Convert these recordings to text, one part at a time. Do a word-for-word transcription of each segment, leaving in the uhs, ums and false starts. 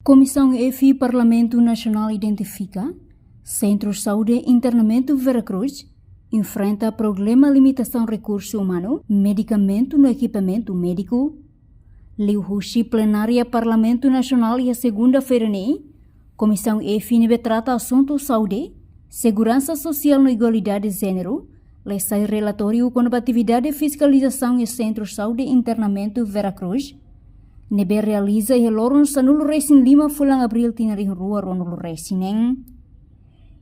Komisaun F Parlamentu Nasionál identifika Sentru Saúde Internamentu Vera Cruz enfrenta problema limitasaun rekursu umanu, medikamentu no ekipamentu médiku. Liuhusi plenária Parlamentu Nasionál iha segunda-feira ne'e, Komisaun F ne'ebé trata asuntu saúde, seguransa sosiál no igualdade jéneru, lee sai relatóriu kona-ba atividade fiskalizasaun iha Sentru Saúde Internamentu Vera Cruz, ne'ebé realiza iha loron sanulu-resin-lima fulan Abríl tinan rihun rua ruanulu-resin-neen.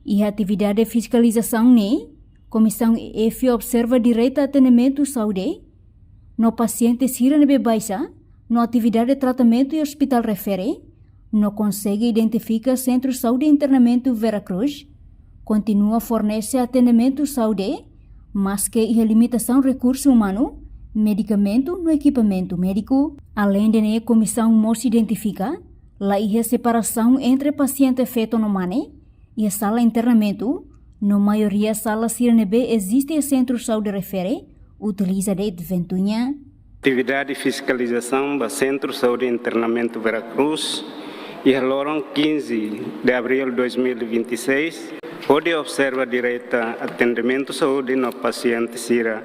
Iha atividade fiskalizasaun ne'e, Komisaun F observa direta atendimentu saúde no pasiente sira ne'ebé baixa, no atividade tratamentu iha ospitál refere, no konsege identifika Sentru Saúde Internamentu Vera Cruz kontinua fornese atendimentu saúde, maske iha limitasaun rekursu umanu, medikamentu no ekipamentu médiku. Aleinde ne'e, komisaun mós identifika la iha separasaun entre pasiente feto no mane iha sala internamentu, no maioria sala sira ne'ebé eziste iha Sentru Saúde refere utiliza de'it ventoinha. Atividade fiskalizasaun ba Sentru Saúde Internamentu Vera Cruz iha loron quinze de abril dois mil e vinte e seis, hodi observa direta atendimentu saúde no pasiente sira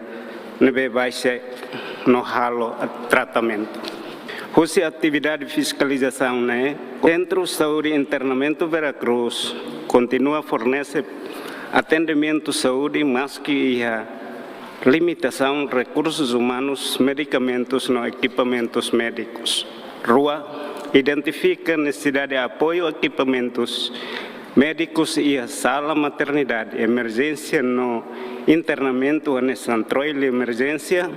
ne'ebé baixa no halo tratamentu. Husi atividade fiskalizasaun ne'e, Sentru Saúde Internamentu Vera Cruz kontinua fornese atendimentu saúde maske iha limitasaun rekursus umanus, medikamentus no ekipamentus médikus. Rua, identifika nesesidade apoiu ekipamentus médikus iha sala maternidade, emerjénsia no internamentu, hanesan troile emerjénsia,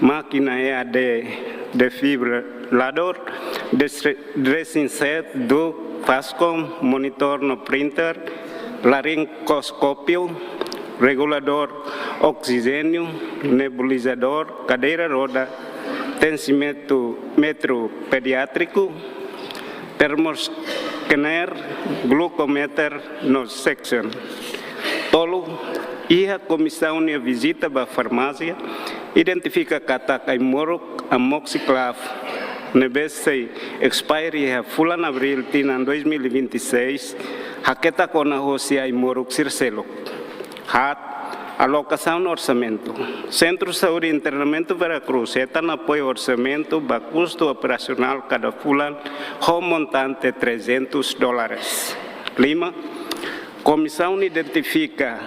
mákina E A D, defibriladór, destre-, dressing set, duct, Fascom, monitór no printer, laringoscópio, reguladór oksijéniu, nebulizadór, kadeira roda, tensímetru pediátriku, termoscáner, glucometer no suction. Tolu, iha komisaun nia vizita ba farmásia, identifika katak ai-moruk amoxiclav ne'ebé sei expire iha fulan Abríl tinan dois mil e vinte e seis, haketak ona hosi ai-moruk sira seluk. Haat, alokasaun orsamentu. Sentru Saúde Internamentu Vera Cruz hetan apoiu orsamentu ba kustu operasionál kada fulan ho montante trezentus dólares. Lima, komisaun identifika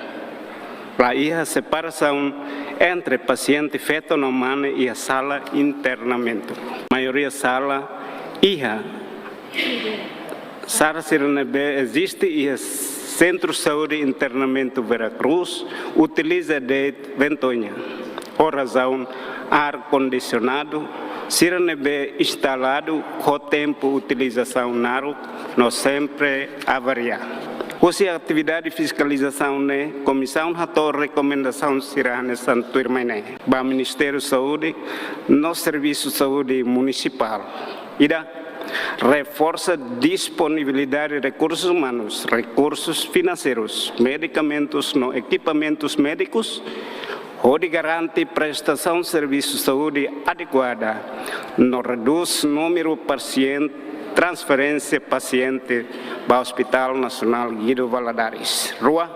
la iha separasaun entre pasiente feto no mane iha sala internamentu. Maioria sala iha sala sira ne'ebé eziste iha Sentru Saúde Internamentu Vera Cruz utiliza de'it ventoinha, ho razaun ar kondisionadu sira ne'ebé instaladu ho tempu utilizasaun naruk no sempre avaria. Husi atividade fiskalizasaun ne'e, komisaun hato'o rekomendasaun sira hanesan tuirmai ne'e ba Ministériu Saúde no Servisu Saúde Munisipál. Ida, reforsa disponibilidade rekursus umanus, rekursus finanseirus, medikamentus no ekipamentus médikus, hodi garante prestasaun servisu saúde adekuada, no redús númeru pasiente, transferénsia pasiente ba Hospital Nasionál Guido Valadares. Rua,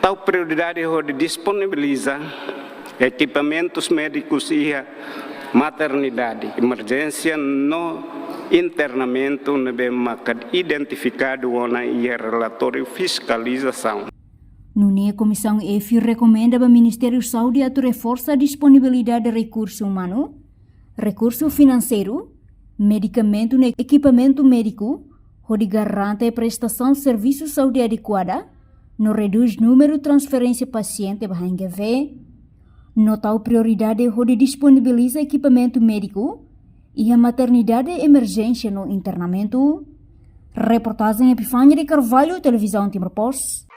tau prioridade hodi disponibiliza ekipamentus médikus iha maternidade, emerjénsia no internamentu ne'ebé maka identifikadu ona iha relatóriu fiskalizasaun. Nune'e Komisaun F rekomenda ba Ministériu Saúde atu reforsa disponibilidade rekursu umanu, rekursu finanseiru, medikamentu no ekipamentu médiku, hodi garante prestasaun servisu saúde adekuada, no redús númeru transferénsia pasiente ba H N G V, no tau prioridade hodi disponibiliza ekipamentu médiku iha maternidade, emerjénsia no internamentu. Reportajen Epifania de Carvalho, Televizaun Timor Post.